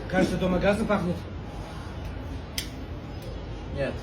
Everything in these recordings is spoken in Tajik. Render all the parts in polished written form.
Кажется, дома газом пахнет. Нет.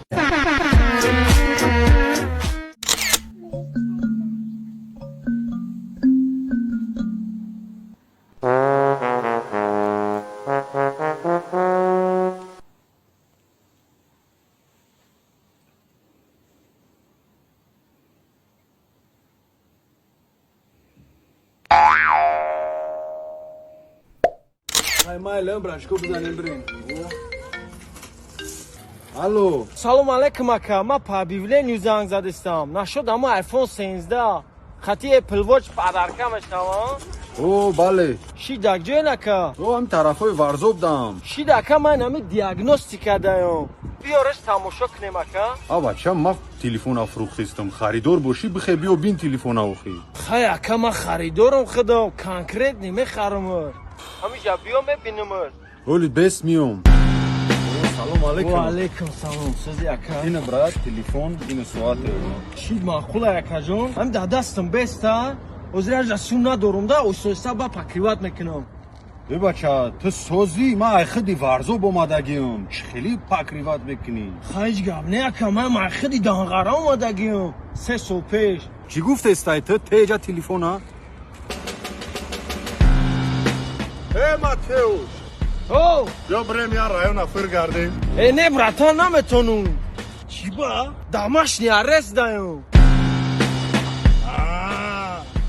Алло. Салом алейкум, ака. Ма по объявлению занг задистам. Нашуд ама iPhone 17. Хати Apple Watch подарка мешавам. О, бале. Ши дак ҷоен, ака? О, ҳам тарафҳои Варзоб дам. Ши дака, ман ами диагностика даём. Биёреш, тамошо кунем, ака. А, бача, ма телефона фурӯхтестам. Харидор бошӣ, бихе, биё бин телефона охи. Хай, ака, ман харидорам худам. Конкретно мехарам. Ҳамиҷа биё, мебинам. Оли бес миём. Салом алейкум. Ва алейкум салом. Сӯзи, ака. Ина, брат, телефон, ина соат. Чӣ маъқула, акаҷон? Ҳам дар дастам беста. Ҳозир ажа сум надорум да, оҳиста ба покрывать мекунам. Э, бача, ту созӣ? Ман ай худи Варзоб омадагиам. Чӣ хеле покрывать мекунӣ? Ҳеҷ гап не, ака, ман ай худи Данғара омадагиам. 3 сол пеш. Чӣ гуфтестай ту теҷа телефона? Э, Матеуш! О! Биё, бирем, я района фир гардем. Э, не, братан, наметонум. Чӣ ба? Домашний арест даём.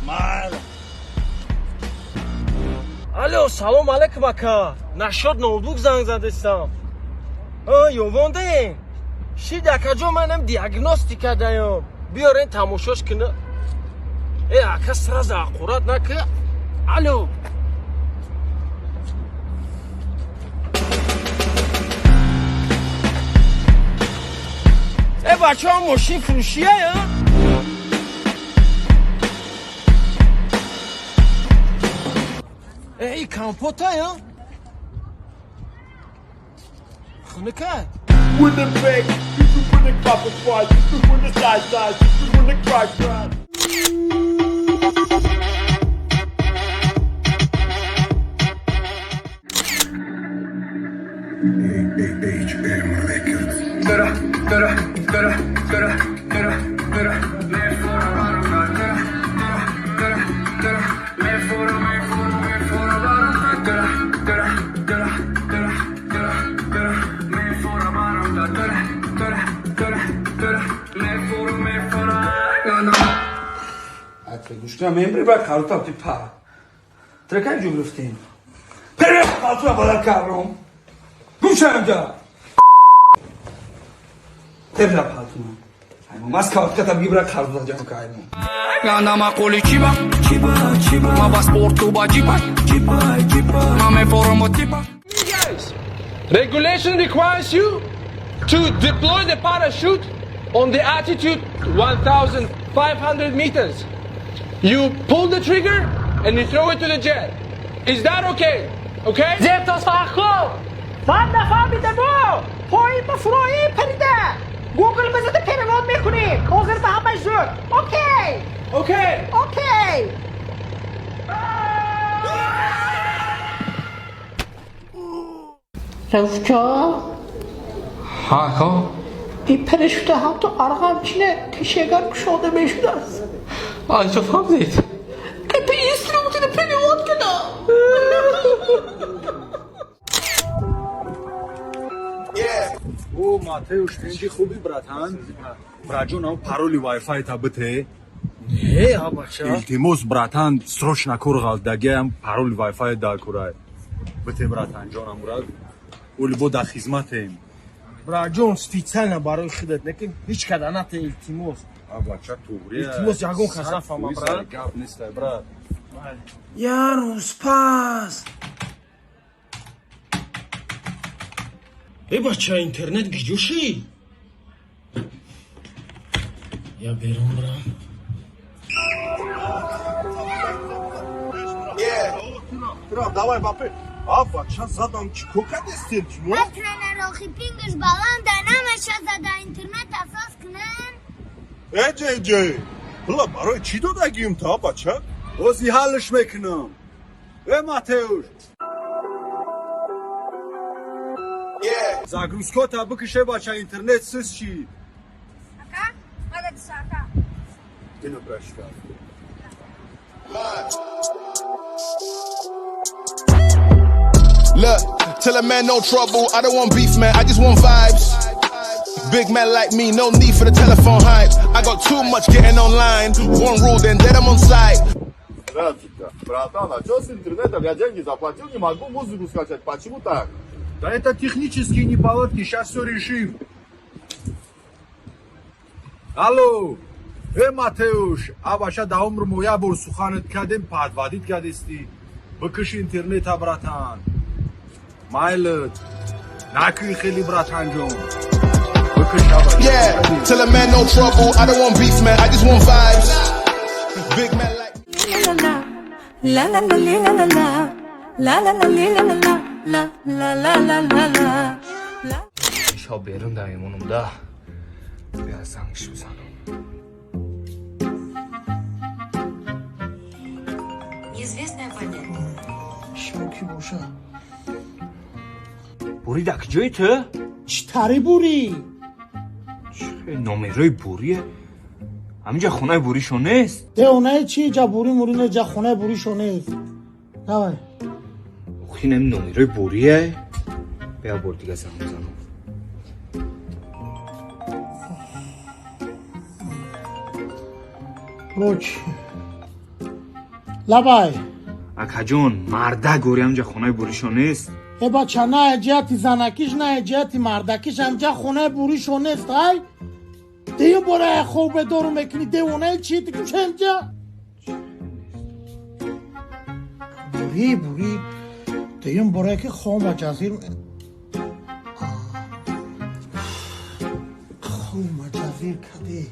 Майла. Алло, салом алейкум, ака. Нашод ноутбук занг задестам. О, ёвондаем. Шид, акаҷон, манам диагностика даём. Биёрен, тамошош кина. Э, ака, сразу аккурат нака. Алло. Э, бачаҳо, мошин фурӯшия, я? Э, и компота, я? Хунукай. When the fake, you when the copper fight, you when the side side, you when the cry cry. HM Records. Гӯшка, мембри ба карута ти па. Трекай ҷо гирифтем. Пере палтура бадал кардам. Гӯшамда. Тебра палтуна. Аймо Москва ката бибра карута ҷам каймо. Ма коли чиба, ма паспорту ба джипа, ма мефоромо типа. Guys, regulation requires you to deploy the parachute on the altitude 1,500 meters. You pull the trigger and you throw it to the jet. Is that okay? Okay? Баъд нафаҳмидамо, поин ба фуроӣ парида Гугл бизада, перевод мекунем ҳозир ба ҳамаш зуд. Окей? Okay. Окей. Равчо. Ҳа, хо. И парашюта ҳам то арғамчине тишегар кушода мешудааст. Айчо фаҳмидед? Капи инструкция перевод кунам. О, Матеуш, тинҷи, хуби, братан? Браҷон, ам пароли вайфай та бите. Э, а, бача. Илтимос, братан, срочно кор ғалтдагиам, пароли вайфай дар курай. Бите, братан, ҷонам, брат. Оли бо дар хизматем. Браҷон, специально барои худат, лекин ҳеҷ када нате, илтимос. А, бача, туғри. Илтимос, ягон кас нафаҳма, брат. Гап нестай, брат. Я рӯз пас. Э, бача, интернет гиҷо шид? Я берун брам. Давай, бапе. А, бача, задам, чӣ кор кардестем? Тренерохи пингш баланда намеша зада, интернет асос кунен. Э, ҷей, пула барои чӣ додагиюм та, бача? Ози ҳаллш мекунам. Э, Матеуш. Загрузкота бикише, бача, интернет сис чи. Ака, мададиса, ака. Ино прочитал. Look, tell a man no trouble. I don't want beef, man. I just want vibes. Big man like me, no need for the telephone hype. I got too much getting online. One rule, then dead I'm on site. Здравствуйте. Братан, а что с интернетом? Я деньги заплатил, не могу музыку скачать. Почему так? Да это технические неполадки, сейчас все решим. Алло, э, Матеуш, а баша да умр моя бор суханет кадем подводить кадести. Бикиш интернета, братан. Майлет. Накуй хели, братан ҷон. Бикиш, аба. Yeah, tell a man no trouble. I don't want beef, man. I just want vibes. Big man like La la la la la la la la la la la la la la la la la la. Шаб берун да мемонам да. Бия зангш бизанам. Неизвестный абонент. Шумо ки боша? Бури да куҷои ту? Чӣ тари бурӣ? Номерои бурие, ҳаминҷа хонаи буришон нест. Девонаи чи, ҷа бурӣ мурӣ не, ҷа хонаи буришо нест. Давай. Охи, нами номерои бурие. Бия бор дига занг бизанам. Роч. Лабай. Акаҷон, марда гори, ҳаминҷа хонаи буришон нест. Э, бача, на ҷиҳати занакиш, на ҷиҳати мардакиш, ҳамҷа хонаи буришо нест. Ай, дию бора хоб бедору мекунӣ, девонаи чи, тикуш ҳамҷа бурӣ бурӣ. Дуюм бора ки хома ҷазир, хома ҷазир каде,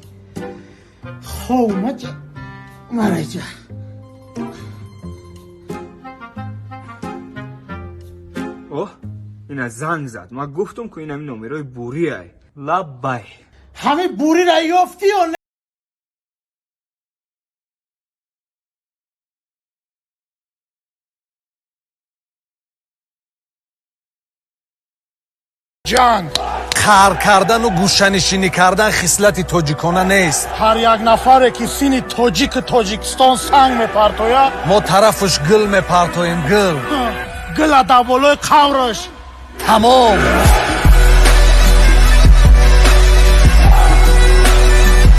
хома мараҷа. Оҳ, ина занг зад. Ман гуфтам ку инами номерои буриай. Лаббай. Ҳамин бурира ёфтӣ ё? Ҷанг қаҳр кардану гӯшанишинӣ кардан хислати тоҷикона нест. Ҳар як нафаре ки сини тоҷику Тоҷикистон санг мепартояд, мо тарафуш гул мепартоем, гул. Гула дар болои қавраш. Тамом.